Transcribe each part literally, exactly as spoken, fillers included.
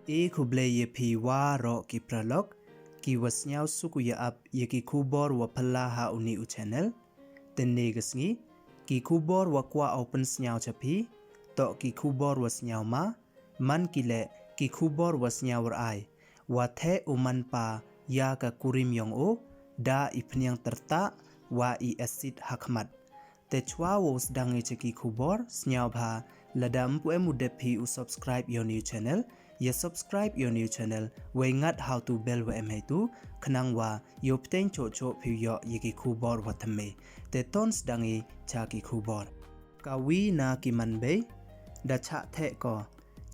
E khublei ya phi waroh ki paralok, ki wa sniaw suk u ya ap ya ki khubor wa phylla ha uni u channel. Tynne ka sngi, ki khubor wa kwah u pynsniaw cha phi, toh ki khubor wa sniaw ma, man ki leh ki khubor wa sniaw rai, wa theh u manpa ya ka kurim yong u, da i phniang tyrtah, wa i acid hakhmat. Te chwa wow sdang i cha ki khubor, sniaw bha, lada mpu em u dep phi u subscribe ya uni u channel, ya subscribe ya uni u channel, wei ngat ha u tu bell wa em heitu, khnang wa yow pteng choh choh phi u yoh ya ki khubor wa thymme. Te ton sdang i cha ki khubor. Ka wi na ki manbei, da chah theh ko,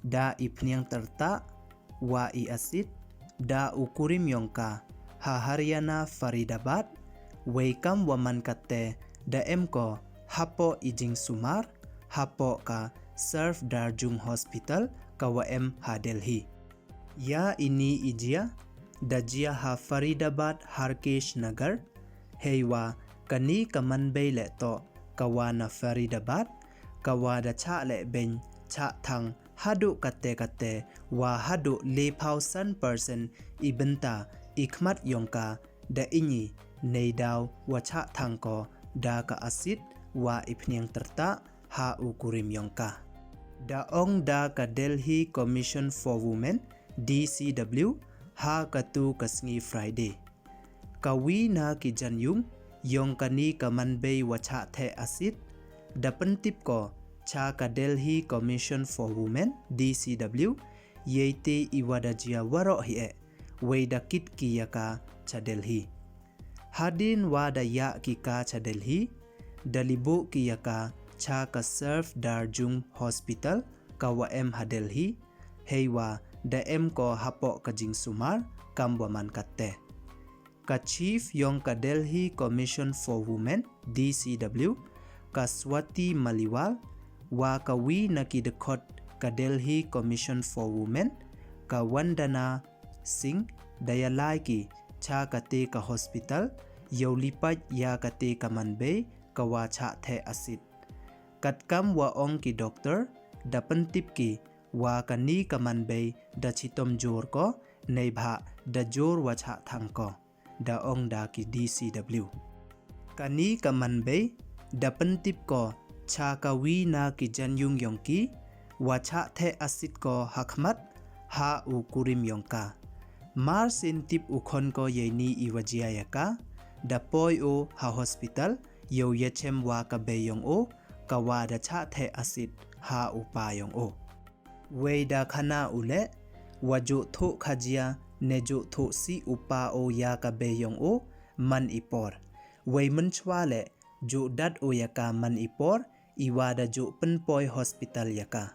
da i phniang tyrtah, wa i acid, da u kurim yong ka, ha Haryana Faridabad, wei kam wa man katte, da em ko, hapoh i jingsumar, hapoh ka Safdarjung Hospital, ka wa em ha Delhi. Ya ini i jia, da jia ha Faridabad Harkesh Nagar, heiwa kani ka manbei leh toh, ka wa na Faridabad, ka wa da chah leh beiñ, chah thang, haduh katte katte, wa haduh lephaw san percent i bynta, i khmat yong ka, da ini, neidaw, wa chah thang ko, da ka acid, wa i phniang tyrtah, ha u kurim yong ka. Da ong da ka Delhi Commission for Women, D C W, ha katu ka sngi Friday. Ka wi na ki janyung, yong kani ka manbei wa chah theh acid, da pyntip ko, cha ka Delhi Commission for Women, D C W, yei te i wa da jia waroh hi e, wei da kit ki ya ka cha Delhi. Hadien wa da yah ki ka cha Delhi, da libuh ki ya ka cha ka Safdarjung Hospital ka wa em ha Delhi, heiwa da em ko hapoh ka jingsumar kam wa man katte. Ka Chief yong ka Delhi Commission for Women, D C W, ka Swati Maliwal, wa ka wi na ki dkhot ka Delhi Commission for Women, ka Vandana Singh, da yalai ki cha kate ka hospital, yow lipait ya kate ka manbei, ka wa chah theh acid. Katkam wa ong ki doktor, da pyntip ki, wa kani ka manbei, da chitom jur ko, neibhah, da jur wa chah thang ko. Da ong da ki D C W. Kani ka manbei, da pyntip ko, cha ka wi na ki janyung yong ki, wa chah theh acid ko hakhmat, ha u kurim yong ka. Mar sien tip u khon ko yei ni i wa jia ya ka, da poi u ha hospital, yow yachem wa ka bei yong u, ka wa da chah theh acid, ha u pa yong u. Wei da khana u leh, wa ju thuh khajia, ne ju thuh si u pa u ya ka bei yong u, man i por. Wei mynchwa leh, ju dat u ya ka man i por, i wa da ju pynpoi hospital ya ka.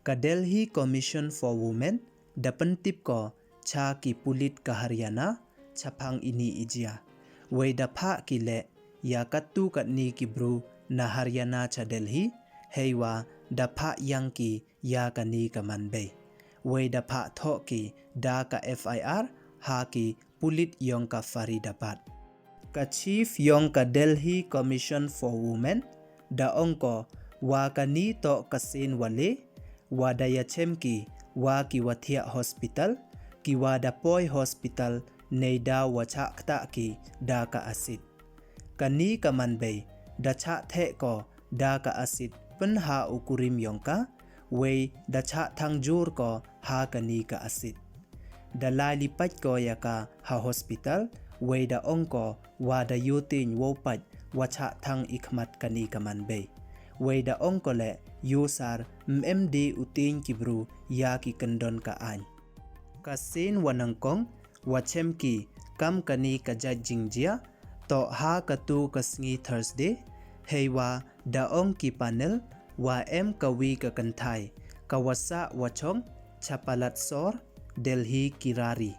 Ka Delhi Commission for Women, da pyntip ko, cha ki pulit ka Haryana, chaphang ini i jia. Wei da phah ki leh, ya katu katni ki bru, na Haryana cha Delhi, heiwa da phah yang ki, ya kani ka manbei. Wei da phah thoh ki, da ka F I R, ha ki pulit yong ka Faridabad. Ka Chief yong ka Delhi Commission for Women, da ong ko, wa kani toh ka sien wa le, wa da yachem ki, wa ki wa thiah hospital, ki wa da poi hospital, neidaw wa chah ktah ki, da ka acid. Kani ka manbei, da chah theh ko, da ka acid, pynha u kurim yong ka, wei da chah thang jur ko, ha kani ka acid. Da lai lipait ko ya ka ha hospital, wei da ong ko, wa da yow teng wow pait, wa chah thang i khmat kani ka manbei. Wei da ong ko leh, yow sar, m em de u teng ki bru, ya ki kyndon ka aiñ. Ka sien wa nyngkong, wa chem ki, kam kani ka jait jingjia, toh ha katu ka sngi Thursday, heiwa da ong ki panel, wa em ka wi ka kynthai, ka wa sah wa chong, cha Palatsor, Delhi Kirari.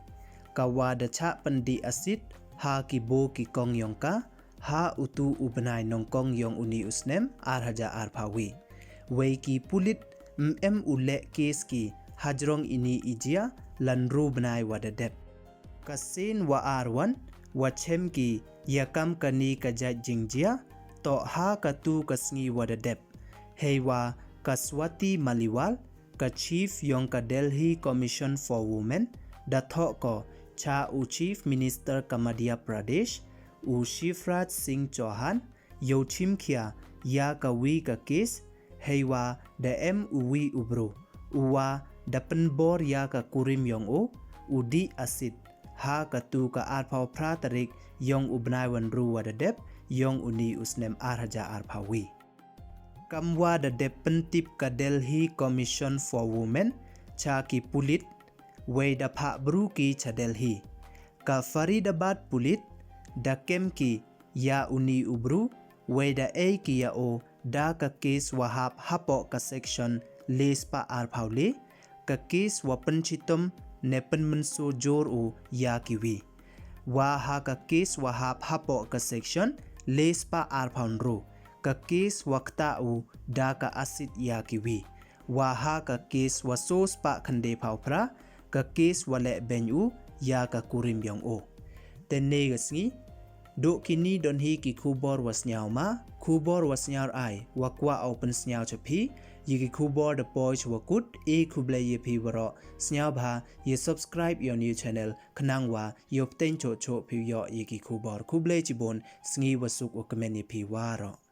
Ka wa da chah pyndih acid, ha ki bo ki kong yong ka, ha utu u bnai nyngkong yong uni u snem, ar hajar arphaw wi. Wei ki pulit, m em u leh case ki, hajrong ini i jia, lynru bnai wa da dep. Ka sien wa ar wan, wa chem ki, ya kam kani ka jait jingjia, toh ha katu ka sngi wa da dep. Heiwa, ka Swati Maliwal, Ka Chief yong ka Delhi Commission for Women da thoh ko cha u Chief Minister ka Madhya Pradesh, u Shivraj Singh Chouhan, yow chimkhia ya ka wi ka case, heiwa da em u wi u bru uwa da pynbor ya ka kurim yong u, u dih acid ha katu ka arphaw phra tarik yong u bnai wa ynru wa da dep yong uni u snem ar hajar arphaw wi. Kamwa da dep pyntip ka Delhi Commission for Women cha ki pulit, wei da phah bru ki cha Delhi. Ka Faridabad pulit da kem ki ya uni u bru, wei da ei ki ya o da ka case wa hap hapoh ka section le spah arphaw le, ka case wa pynchitom ne pynmynsaw jur u ya ki wi. Wa ha ka case wa hap hapoh ka section le spah arphaw ynru, ka case wa ktah u da ka acid ya ki wi. Wa ha ka case wa so spah khyndai phaw phra, ka case wa leh beiñ u ya ka kurim yong u. Te ne ka sngi, duh kini don hi ki khubor wa sniaw ma, khubor wa sniaw ai, wa kwah o pynsniaw cha phi, ya ki khubor da poi cha wa kut, e khublei ya phi waroh, sniawbha ya subscribe ya u new channel, khnang wa yoh pteng choh choh phi yoh ya ki khubor. Khublei chibun, sngi wa suk wa kmen ya phi waroh.